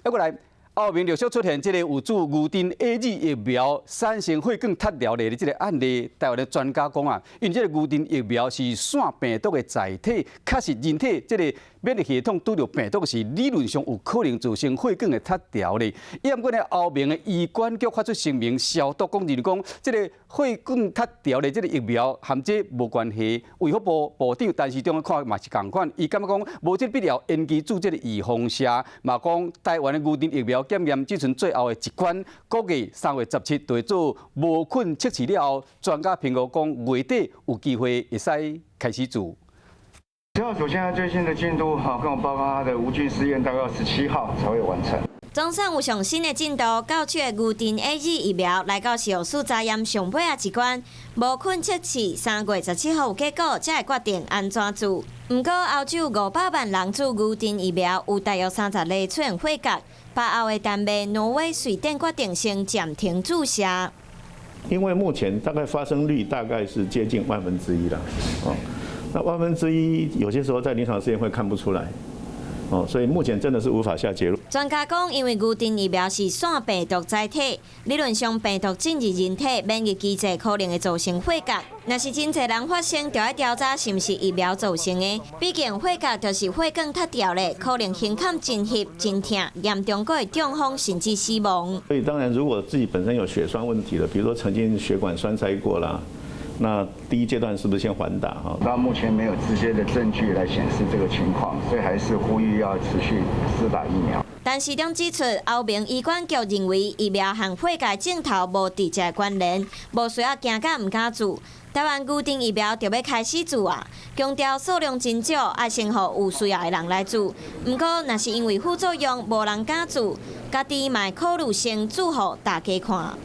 啊，過來。歐盟陸續出現這个有注牛津 AZ 疫苗產生血管脫條的這个案例，台灣的專家講啊，因為這个牛津疫苗是腺病毒的載體，確實人體這个免疫系統拄著病毒時，理論上有可能造成血管的脫條咧。毋過呢，歐盟的醫管局發出聲明消毒，講就是講這个血管脫條的這个疫苗和這無關係。衛福部部長陳時中看法嘛是仝款，伊感覺講無這必要延期注這个預防射，嘛講台灣的牛津疫苗檢驗只賰最後的一關，估計3月17就會做無菌測試了後，專家評估講月底有機會會使開始注。食藥署現在最新的進度，哈，跟我報告，它的無菌試驗大概17號才會完成。總算有上新的進度，到手的牛津 AZ 疫苗來到食藥署查驗上尾仔一關，無菌測試3月17號有結果，才會決定按怎注。毋過歐洲500萬人注牛津疫苗，有大約30例出現血結。北歐的丹麥、挪威、瑞典決定先暫停注射。因為目前大概發生率大概是接近萬分之一啦，哦，那萬分之一有些時候在臨床試驗會看不出來。哦，所以目前真的是無法下結論。專家講，因為牛津疫苗是腺病毒載體，理論上病毒進入人體免疫機制可能會造成血結。若是真濟人發生，就愛調查是毋是疫苗造成的。畢竟血結就是血管脫掉咧，可能胸坎真翕、真疼，嚴重閣會中風甚至死亡。所以當然，如果自己本身有血栓問題的，比如說曾經血管栓塞過啦，那第一階段是不是先緩打哈？到目前沒有直接的證據來顯示這個情況，所以還是呼籲要持續施打疫苗。陳時中指出，歐盟醫管局認為疫苗和血結症頭無直接關聯，無需要驚甲毋敢注。台灣牛津疫苗就欲開始注啊，強調數量真少，愛先予有需要的人來注。毋過，若是因為副作用無人敢注，家己嘛會考慮先注予大家看。